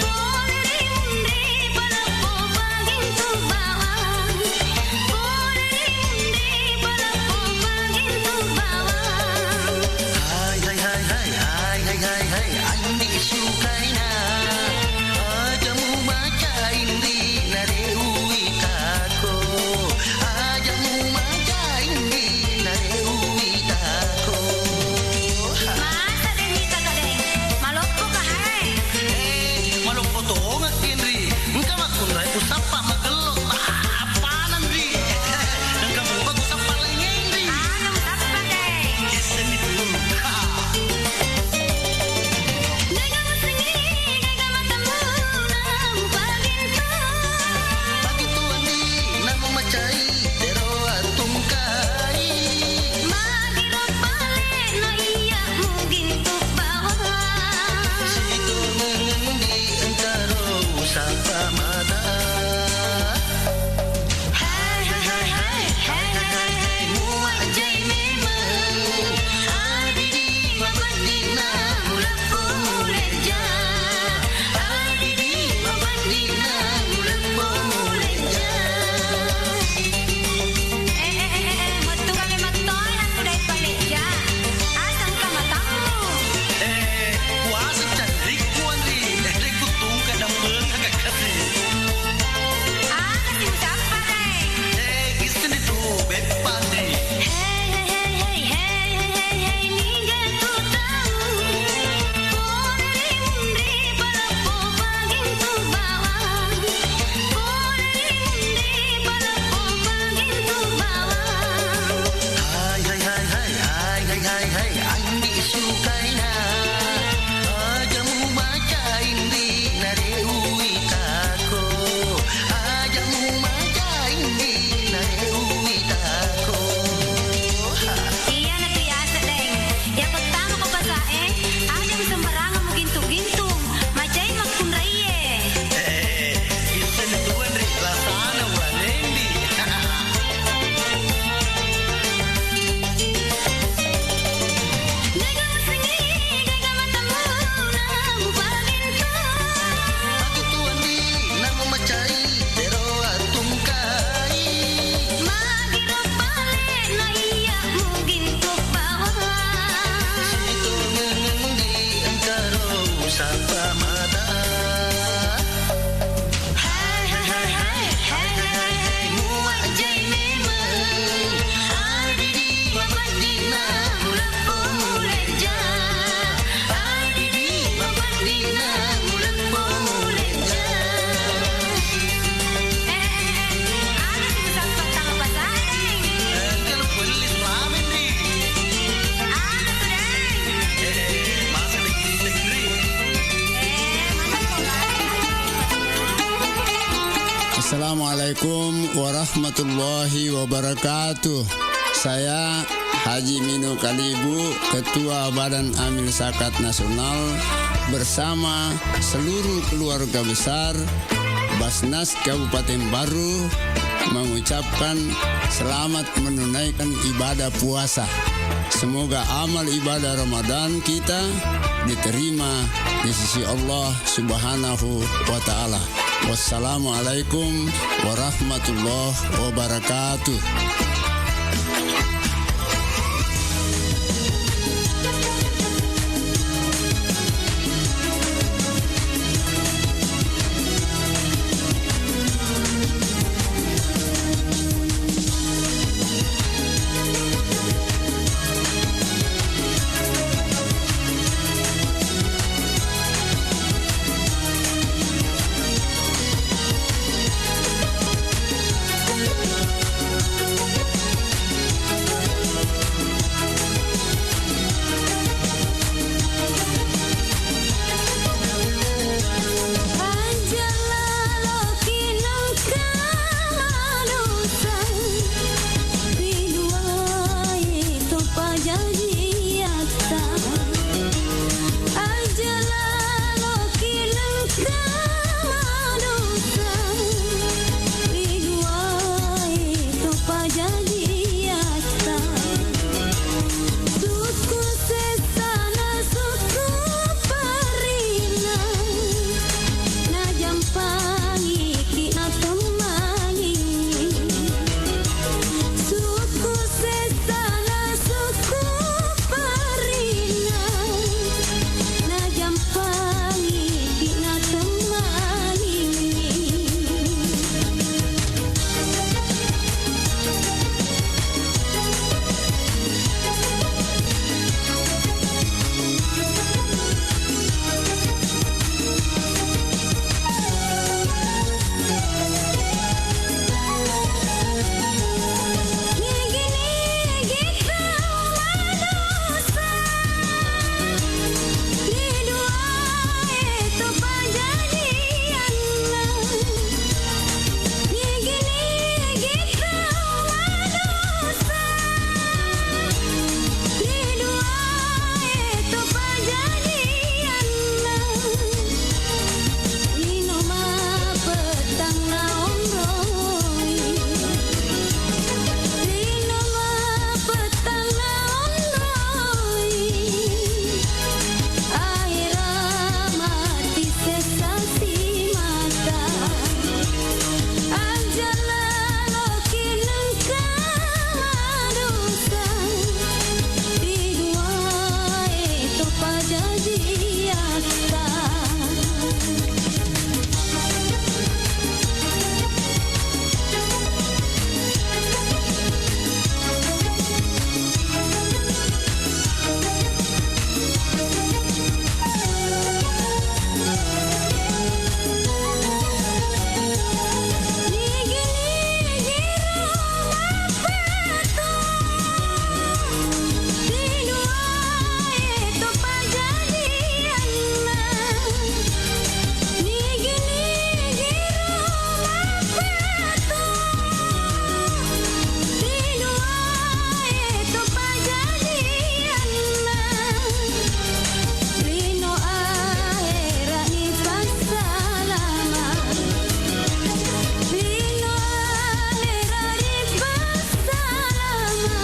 Pole ri munri paleppo pagintu bawang. Pole ri munri paleppo pagintu bawang. Hai, hai, hai, hai, hai, hai, hai, hai, andi sukaina. Aja mumacain ri nareui tako. Aja mumacain ri nareui tako. Masa deng mita kadeng? Maloppo ka hae? Eh, maloppo tongeng ki, Nri. Engka makkunrai usappa magello. Appanan ri. Engka mupa kusappa laingnge ri. Aga musappa, Kak? Kisseng itu. Gaga musengi, gaga matammu, namu pagintu. Pagintu andi, namu macai, tero atungkai. Magiro pale, no iya mugintu bawang. Situ mengendi engkaro usappa mata. Hai, hai, hai, hai, hai, hai, hai, hai, muajjai memeng. Adidi mapaddinna muleppo muleja. Adidi mapaddinna muleppo muleja. Eh, eh, eh, eh, eh, mettu kale mattoi aku dai paleja. Asang ka matammu. Eh, kuasa cantikku, Andri. Eh, ku tungka dampeng kakasi. Aga si ucappa, Dai? Eh, isseng tu, beppa, Andri. Hei, hei, hei, hei, hei, hei, hei, niga tu tau? Pole ri munri paleppo pagintu bawang. Pole ri munri paleppo pagintu bawang. Hai, hai, hai, hai, hai, hai, hai, hai, andi sukaina. Aja mumacain ri nareui tako. Aja mumacain ri nareui tako. Iyana tu yaseng, Deng. Yako tama ko pasae, aja musembarangeng mugintu-gintu. Macai makkunraie. Eh, isseng tuan ri rasana uwanendi. Gaga musengi, gaga matammu, namu pagintu. Pagintu andi, namu macai, tero atungkai. Magiro pale, no iya mugintu bawang. Situ mengendi engkaro usappa mata. Hai, hai, hai, hai, hai, hai, hai, hai, muajjai memeng. Adidi mapaddinna muleppo muleja. Adidi mapaddinna muleppo muleja. Eh, eh, eh, eh, ada sing sappa tama pasae. Eh, engka lo kuelli sulamen ri. Ada tu, Deng. Eh, eh, eh, masa deng, deng ri. Assalamualaikum warahmatullahi wabarakatuh. Saya Haji Mino Kalibu, Ketua Badan Amil Zakat Nasional, bersama seluruh keluarga besar Basnas Kabupaten Barru, mengucapkan selamat menunaikan ibadah puasa. Semoga amal ibadah Ramadan kita diterima di sisi Allah Subhanahu wa Ta'ala. Wassalamualaikum warahmatullahi wabarakatuh. Sukku sessana sukku parina, najampangiki natemmangi. Sukku sessana sukku parina, najampangiki natemmangi. Nigi-nigi tau madosa, ri duae to pajajianna, lino mapettang naonroi, lino mapettang naonroi. Ahera mati sessa simata, aja laloki nengka madosa, ri duae to pajajiatta. Nigi-nigi rumapetu, ri duae to pajajianna, lino ahera ni passalama, lino ahera ni passalama,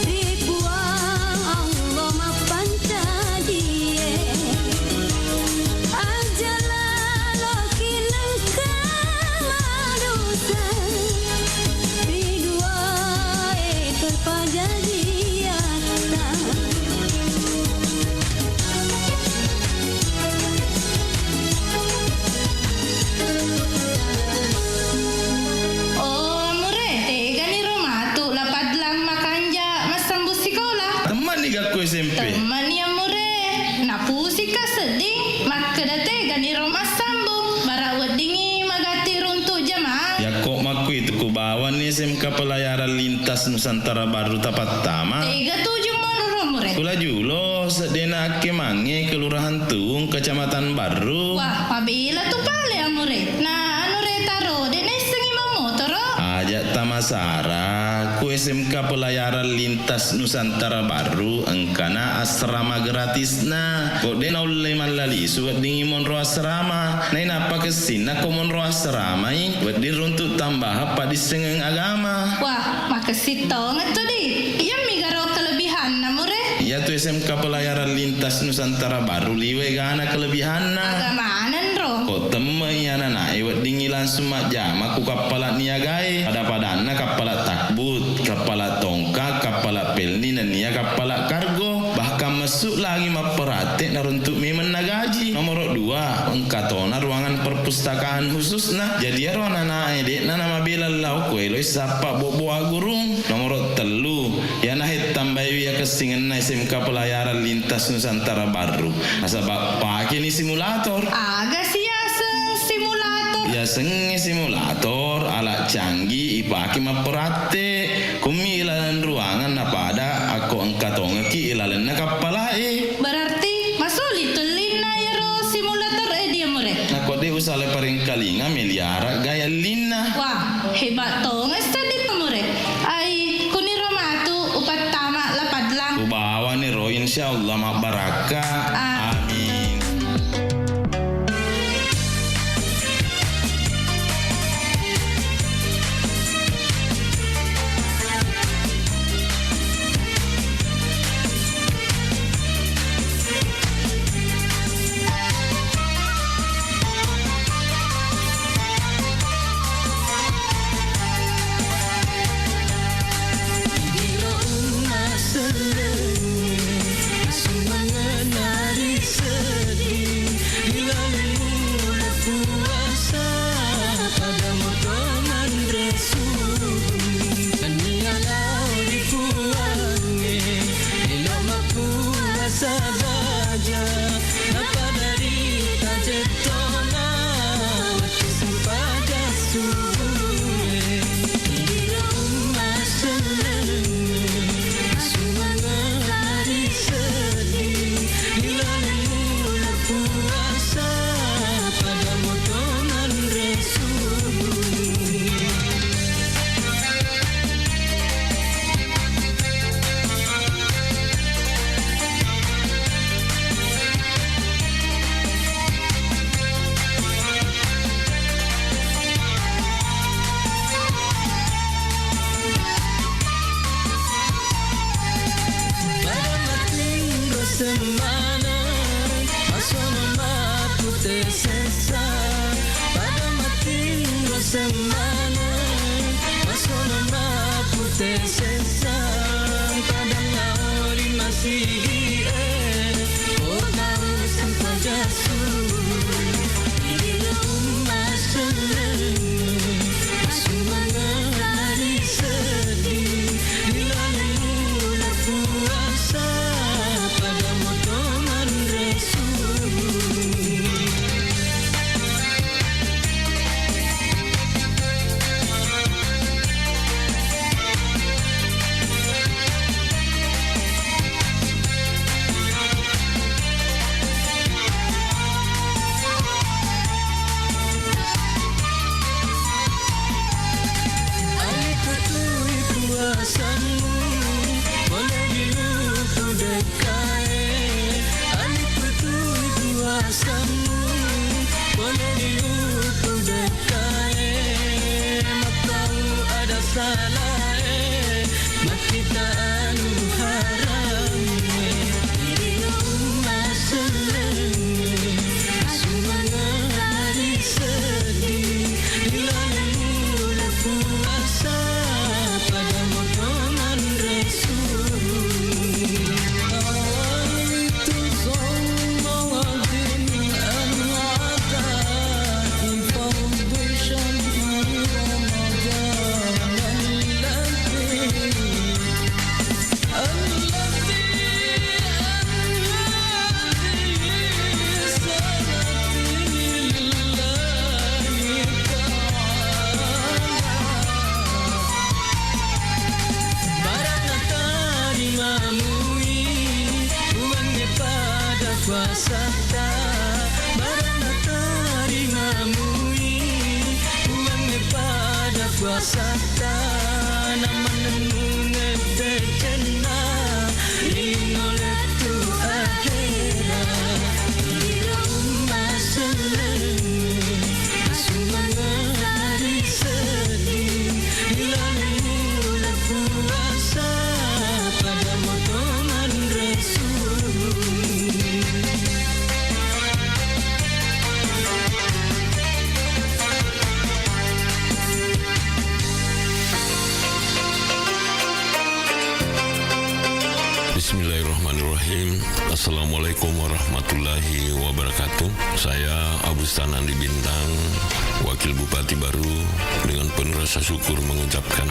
ri Puang Allah mappancajie. Aja laloki nengka madosa, ri duae to pajajiatta. Oh, Amure, tegani ro matu La Padlang makanja massambung sikola? Temmanni gakku S M P. Temmanni, Amure. Napusika sedding, makkeda tegani ro massambung, bara weddingi magatti runtu jamang. Yakko makkuitu kubawanni S M K Pelayaran Lintas Nusantara Barru tapattama. Tega tuju monro ro, Amure? Kulajulo, seddena akkemangnge Kelurahan Tuung, Kecamatan Barru. Wah, mabela tu pale, Amure. Na anu re taro, de naissengi mammotoro. Aja tamasara, ku S M K Pelayaran Lintas Nusantara Barru engkana asrama gratisna. Ko de naulle mallalisu weddingi monro asrama. Nainappa kessinna ko monro asramai, wedding runtu tambaha paddissengeng agama. Wah, makessing tongeng tu di. Iyami garo kelebihanna, Mure. Iyatu S M K Pelayaran Lintas Nusantara Barru liwe gana kelebihanna. Aga maneng ro? Ko temme Langsung majjama ku kappala niagae, pada-padanna kappala takbut, kappala tongka, kappala pelni, nennia kappala kargo. Bahkan messu lagi mapperatte naruntu memeng nagaji. Nomoro dua, engka tona ruangan perpustakaan khususna. Jadi iyaro ananae de'na namabela lao ko eloi sappa bobbo agurung. Nomoro tellu, iyana hettambaiwi akessingenna S M K Pelayaran Lintas Nusantara Barru. Nasaba pakeni simulator. Aga siyaseng simulator? Yasengnge simulator, ala canggih ipake mapperatte. Kummi ilaleng ruangan napada akko engka tongekki ilalenna kappalae. Berarti masuli tu ellinna iyaro simulator e, dia more? Nakko de usala parengkalinga, meliara gaya ellinna. Wah, hebat tongeng seddi tu more. Ai, kuniro matu upattama La Padlang. Ubawani ro, insyaallah mabbarakka. Ah. Amin. Asumangenna ri seddi, ilalenna puasa, pada moto manre subuh. Nennia lao ri Puangnge, elo mappuasa baja, napada ri tajettona, wettu sempajang subuh e. Iro umma selleng, asumangenna ri seddi, ilaleng mula puasa, pada moto manre subuh. Pada matinro semmana, masono mapute sessa. Pada matinro semmana, masono mapute sessa. Pada lao ri masigi e, oh tau sempajang subuh. Iri umma selleng, asumangenna ri seddi, ilaleng mula puasa, pada moto manre subuh. Alipetui puasammu, pole dilutu dekkae. Alipetui puasammu, pole dilutu dekkae. Mattau ada salae, makkita anu haram e. Iri umma selleng, asumangenna ri seddi, ilaleng mula puasa, pada moto manre subuh. Nawaitu shauma ghadan an ata'i fardhu shahri Ramadan alladzi Barang natarimamui Puangnge pada puasatta, barang natarimamui Puangnge pada puasatta, namannennungeng decenna lino lettu ahera. Iro umma selleng, asumangenna ri seddi, ilaleng mula puasa, pada moto manre subuh. Assalamualaikum warahmatullahi wabarakatuh. Saya Abustan Andi Bintang, Wakil Bupati baru, dengan penuh rasa syukur mengucapkan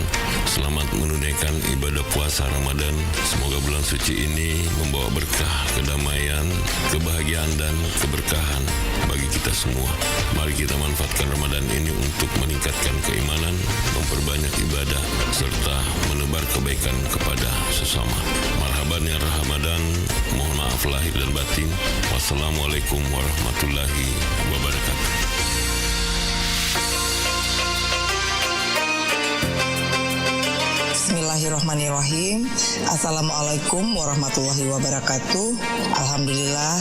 selamat menunaikan ibadah puasa Ramadan. Semoga bulan suci ini membawa berkah, kedamaian, kebahagiaan, dan keberkahan bagi kita semua. Mari kita manfaatkan Ramadan ini untuk meningkatkan keimanan, memperbanyak ibadah, serta menebar kebaikan kepada sesama. Marhaban ya Ramadan, mohon maaf lahir dan batin. Wassalamualaikum warahmatullahi wabarakatuh. Bismillahirrahmanirrahim. Assalamualaikum warahmatullahi wabarakatuh. Alhamdulillah,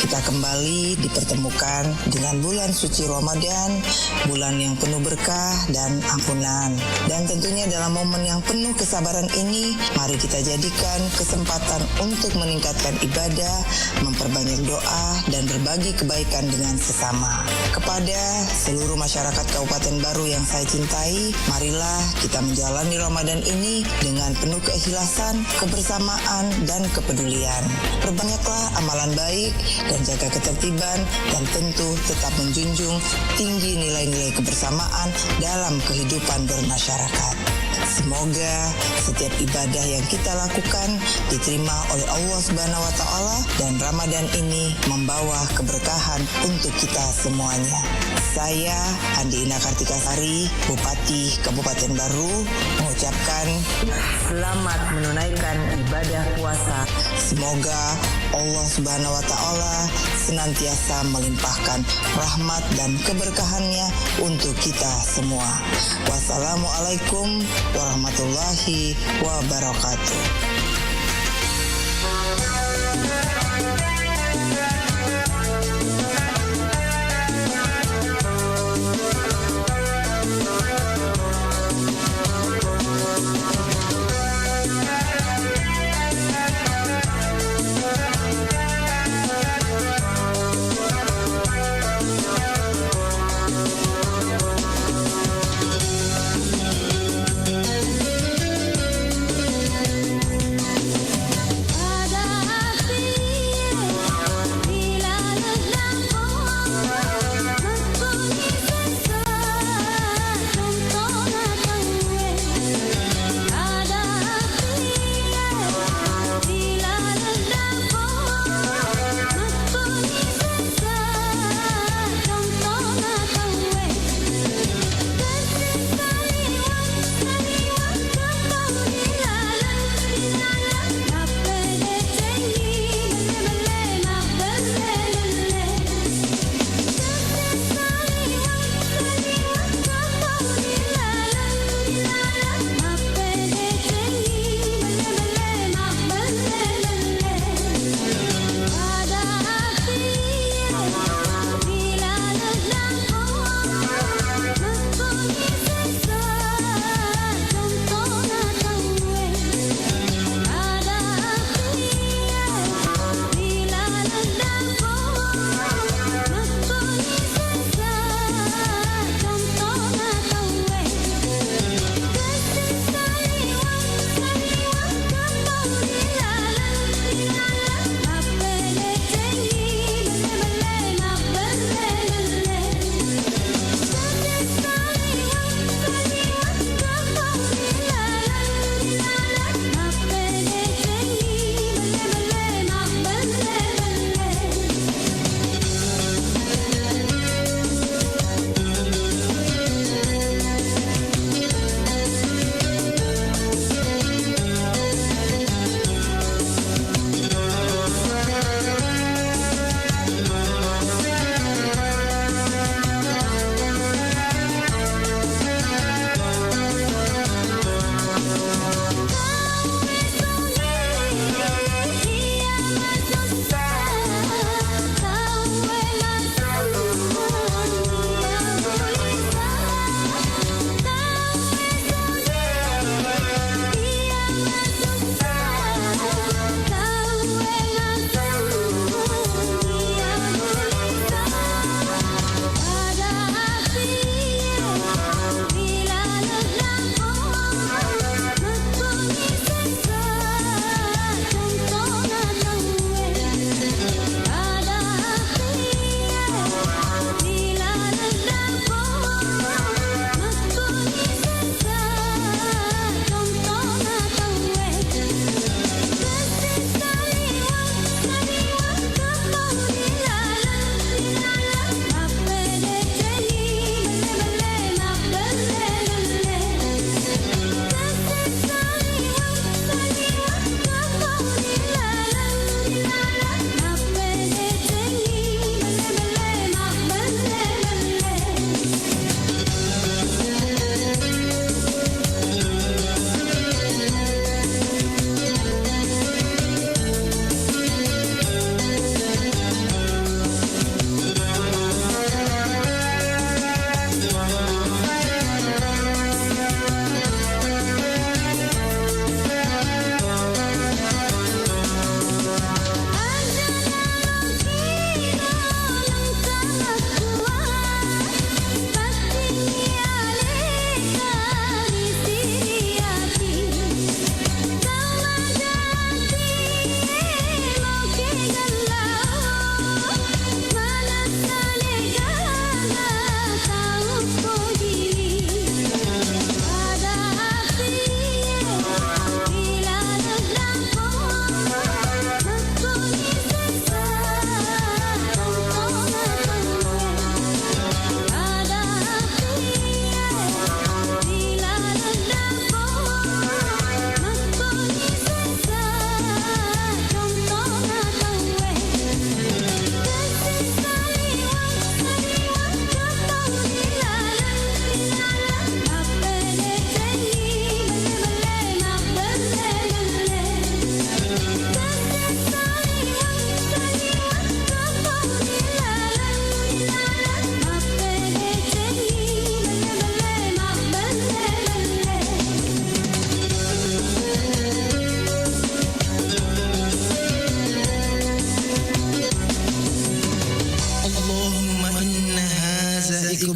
kita kembali dipertemukan dengan bulan suci Ramadan, bulan yang penuh berkah dan ampunan. Dan tentunya dalam momen yang penuh kesabaran ini, mari kita jadikan kesempatan untuk meningkatkan ibadah, memperbanyak doa, dan berbagi kebaikan dengan sesama. Kepada seluruh masyarakat Kabupaten Baru yang saya cintai, marilah kita menjalani Ramadan ini dengan penuh keikhlasan, kebersamaan, dan kepedulian. Perbanyaklah amalan baik dan jaga ketertiban, dan tentu tetap menjunjung tinggi nilai-nilai kebersamaan dalam kehidupan bermasyarakat. Semoga setiap ibadah yang kita lakukan diterima oleh Allah Subhanahu wa Ta'ala, dan Ramadan ini membawa keberkahan untuk kita semuanya. Saya, Andi Ina Kartika Sari, Bupati Kabupaten Baru, mengucapkan selamat menunaikan ibadah puasa. Semoga Allah Subhanahu wa Ta'ala senantiasa melimpahkan rahmat dan keberkahannya untuk kita semua. Wassalamualaikum warahmatullahi wabarakatuh.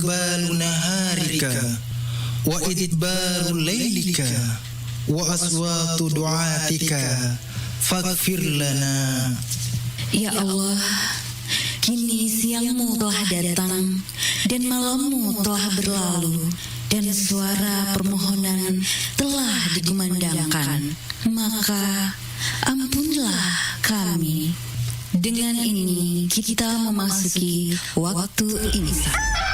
إقبال نهارك وإدبار ليلك وأصوات دعاتك فاغفر لنا. Ya Allah, kini siangmu telah datang dan malammu telah berlalu dan suara permohonan telah dikumandangkan. Maka ampunlah kami. Dengan ini kita memasuki waktu imsak.